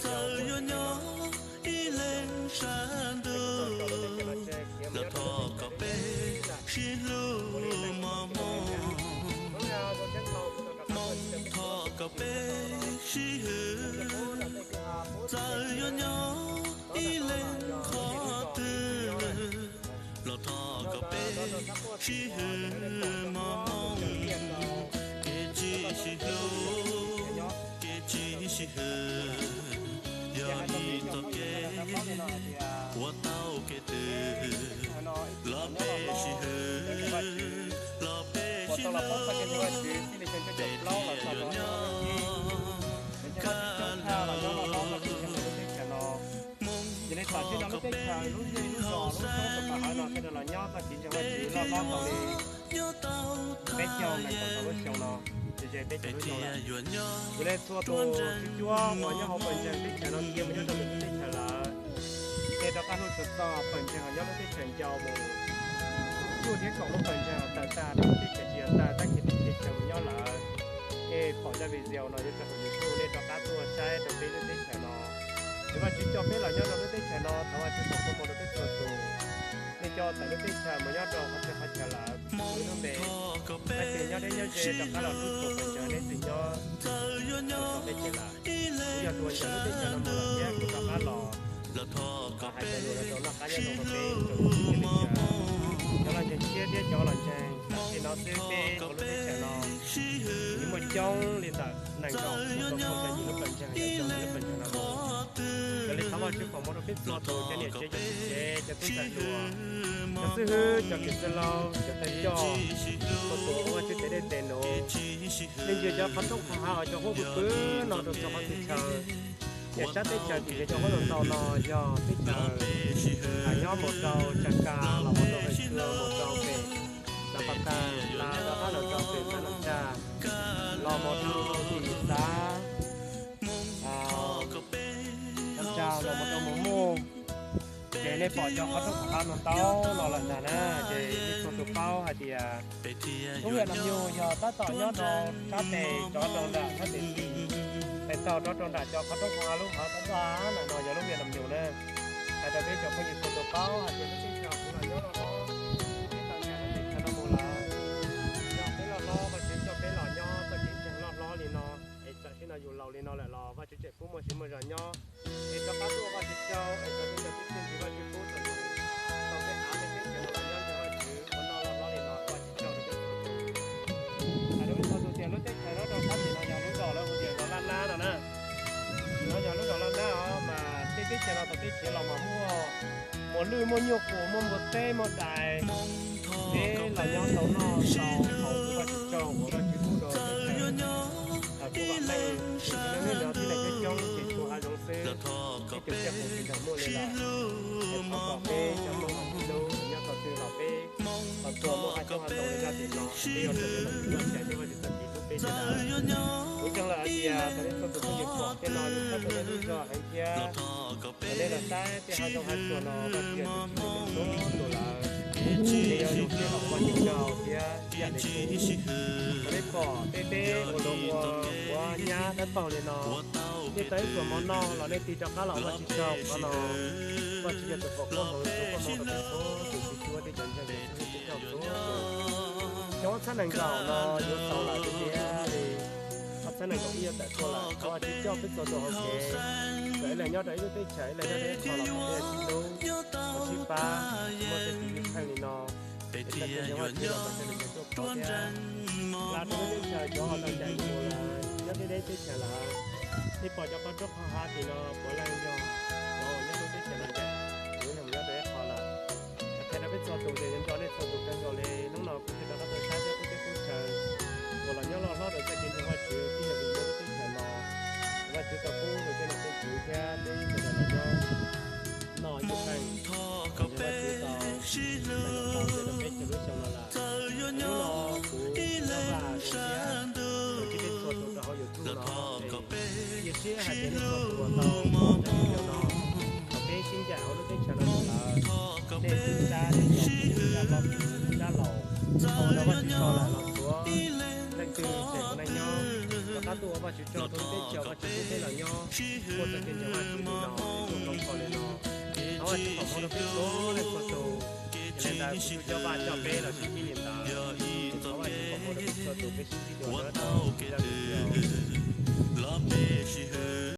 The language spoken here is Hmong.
Txawm yuav nyob ib leeg sab ntug, los thov kom peb sib hlub mos mos, thov kom peb sib hwm. Txawm yuav nyob ib leeg qhov twg, los thov kom peb sib hwm mos mos, kev tsis sib hlub, kev tsis sib hwm, yog ib txoj kev ua tau kev twg, los peb sib hwm, los peb sib hlub, peb thiaj yuav nyob kaj ntug. Ces li tam sim no lub teb chaws, lub zej lub zos, lub roob, lub hav no sawv daws los nyob txoj kev ntseeg Vajtswv loj hlob tau li peb caug nees nkaum tau lub xyoo no, ces peb caug lub xyoo lawm. Yog li txhua tus sib cuab uas nyob hauv pawg ntseeg teb chaws no cia mus nyob rau lwm lub teb chaws lawm, nej rov qab hlub tshua txog pawg ntseeg uas nyob lub teb chaws ncau mus, cuaj thiab kaum lub pawg ntseeg tawm tag rau lub teb chaws tsis yog tag, tab sis teb chaws mus nyob lawm. Nej pom zaj video no yuav tso hauv YouTube, nej rov qab tuaj saib rau peb lub teb chaws no. Thov Vajtswv coj peb los nyob rau lub teb chaws no, thov Vajtswv foom koob hmoov rau peb txhua tus. Nej coj tawm lub teb chaws mus nyob rau qhov twg qhov chaw lawm, lub npe, Vajtswv nyob deb nyob ze rov qab los hlub tshua pawg ntseeg nej txhua tus nyob rau peb teb chaws lawm. Kuv yog tus uas ntseeg lub teb chaws no mus lawm thiab kuv rov qab los, los hais cov lus no rau noj qab nyob zoo rau peb txhua tus. Cov los ntseeg tshiab thiab cov los ntseeg tam sim no xwb, peb hauv lub teb chaws no yeej muaj coob li ntawm nees nkaum mus rau kaum yim lub pawg ntseeg, yog coob lub pawg ntseeg no. Yog li thov Vajtswv foom hmoov rau peb txhua tus, cov niam tsev, cov txiv tsev, cov tub ntxhais hluas, cov xib hwb, cov kws txwj laug, cov thawj coj, txhua tus uas Vajtswv tes dej tes num, nej ntsia cov qhov rooj qhov hav uas cov huab pw pw no rau txhua qhov txhia chaw. Ces sab teb chaws tim ntawm cov huab ntau ntau no yog teb chaws nyob mus rau Tsas Kas los mus rau Hais Tshua, mus rau pem Xav Pas Tas, rov qab los rau pem Xav Nam Tsa, los mus rau tim Xav Nam Tsa, los mus rau Mus Muj. Ces nej pom cov qhov rooj qhov hav no ntau no lawm ntag na, ces nej txhua tus paub hais tias lub Vias Nam Nyug yog tab tom nyob rau sab tes rov rau nram sab tes tim, tes taug rov rau nram cov qhov rooj qhov hav lub hav tab tab na no yog lub Vias Nam Nyug na. Hais rau peb cov phooj ywg txhua tus paub hais tias lub teb chaws kuv los nyob no, peb tau nram lub teb chaws no mus lawm, yog peb loj hlob Vajtswv coj peb los nyob txoj kev ntseeg loj hlob li no, es tam sim no yus laus li no lawm los Vajtswv tseem pub muaj sia muaj zog nyob. Es rov qab tuaj Vajtswv tsaug, es txog hnub cov tib txij ntsis Vajtswv pub txog yus tau peb av peb teb chaws no los nyob ntseeg Vajtswv ua noj loj hlob li no, Vajtswv tsaug rau peb txhua tus. Hais rau peb txhua tus tias lub teb chaws nyob rau sab tim no yog lub zos lawv hu tias zos Laj Nab no na. No yog lub zos Laj Nab os, mas tej teb chaws no thaum peb khiav los mas muaj muas lwj, muaj nyuj qus, muaj npua teb, muaj dais, peb los nyob tau noj tau haus, Vajtswv tsaug uas Vajtswv pub rau teb chaws thaum kuv vam meej, ces tsis muaj neeg coob coob ces tshuav hav zoov xwb, ib tug tsiaj qus tsis tau muaj li lawm. Es thov kom peb cov Hmoob Vajtswv hlub nyob txog twg los peb los tsuas muaj hav xyoob hav ntoo li zaj tim no, peb yuav tsum los txog cai peb Vajtswv txoj kev hlub peb sawv daws. Kuv ntseeg lawm hais tias thaum nej txhua tus phooj ywg pom tej no yus txhob tau nej lub zog heev thiab. Thaum nej los saib tej hav zoov hav tsuag no Vajtswv yog tus tsim txhua tus lawm, ces yog yus siab los ua Vajtswv tsaug thiab ib yam li kuv. Thaum nej pom tej teb uas luag ua quav nyab dawb paug li no, nej tau ib pluas mov noj los nej tig rov qab los ua Vajtswv tsaug qhov no. Vajtswv yog tus foom koob hmoov rau peb txhua tus sib cuab thiab cov ntseeg Vajtswv txhua tus. Xyoo ob txhiab nees nkaum no yuav txaus lawm tiag tiag li. Ob txhiab nees nkaum ib yuav tawm tuaj lawm, thov Vajtswv coj peb txhua tus hauv kev, kom ib leeg nyob rau ib lub teb chaws, ib leeg nyob rau ib qho los kom peb sib hlub, kom sib pab, muaj txoj kev ywj pheej li no. Es txoj kev ntseeg Vajtswv los kom sawv daws nrog tuaj pov thiab. Hla rau lub teb chaws cov uas tau ncaim mus lawm, nyob deb deb teb chaws lawm, nej pom cov qhov roob qhov hav tim no puav leej yog cov uas nyob rau teb chaws no ncaim, kuv ib leeg mus nyob rau ib qho lawm. Qhia rau peb txhua tus tias yuav nco nej txhua tus kawg nkaus li. Hnub no kuv thiaj rov qab tuaj saib peb qub teb qub chaw uas los nyob loj hlob rau txoj kev ntseeg Vajtswv, twb yog vim nyob lub teb chaws no, Vajtswv tau pub rau tej nom tej tswv thiab peb sawv daws los nyob noj ib tug pheej, Vajtswv tau tau peb txhua lub xyoo no lawm. Hnub no kuv Vaj Vaj thiab tau cib peb txhua tus rau hauv YouTube no, cia siab hais tias nej txhua tus uas tau pom cov video no, kom peb sib ncaim hauv lub teb chaws no mus lawm, nej tub sab tub laug, tub sab hlob tub sab laus, tau rau Vajtswv tau lawm los tuav leej twg tseem ua neej nyob, Rov qab tuaj ua Vajtswv tsaug rau peb tsaug Vajtswv pub peb los nyob ua txoj kev ntseeg Vajtswv li no, tuaj tau qhov li no. Thov Vajtswv foom hmoov rau peb txhua leej txhua tus. Yog li ntawd kuv yuav coj Vaj coj peb los sib ntsib li ntawd. Thov Vajtswv foom hmoov rau peb txhua tus, peb sib ntsib dua rau tau zaj video.